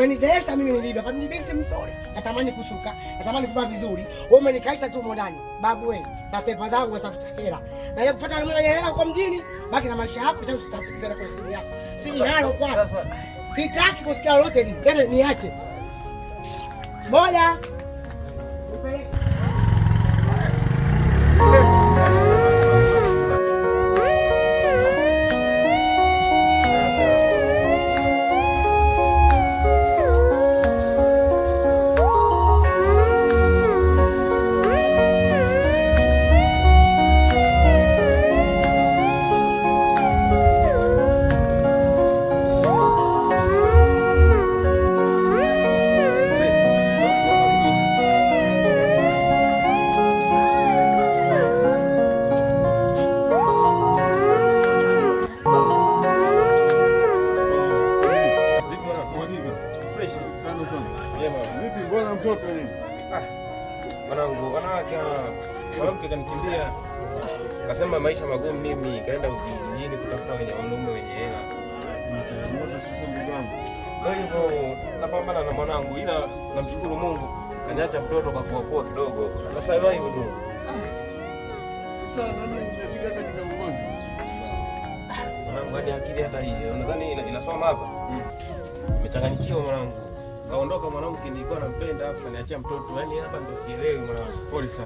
Umenizeesha mimi nilivyo. Hapa ni binti mzuri. Natamani kusuka, natamani kuvaa vizuri. Wewe umenikaisha tu humo ndani. Babu wewe, tasepa zangu natafuta hela. Na ya kufuata mimi hela kwa mjini, baki na maisha yako tena tutafuta kwa simu yako. Si halo kwa. Sasa Sitaki kusikia lolote ni. Tena niache. Boda. Nipeleke. Vipi mwanangu? Uhakika. Fresh. Sana sana. Yeah, mwanangu. Vipi mbona mtoto nini? Mwanangu, wanawake mwanamke kanikimbia. Kasema maisha magumu mimi, kaenda mjini kutafuta wenye wanaume wenye hela. Ni changamoto sasa ndugu yangu. Kwa hivyo napambana na mwanangu, ila namshukuru Mungu kaniacha mtoto kwa kuwa kidogo. Na survive tu. Sasa nani umefika katika uongozi? Mwanangu, hadi akili hata hii unadhani inasoma hapa? Nimechanganyikiwa mwanangu. Kaondoka mwanamke nilikuwa nampenda, afu kaniachia mtoto. Yaani hapa ndio sielewi mwanangu. Pole sana.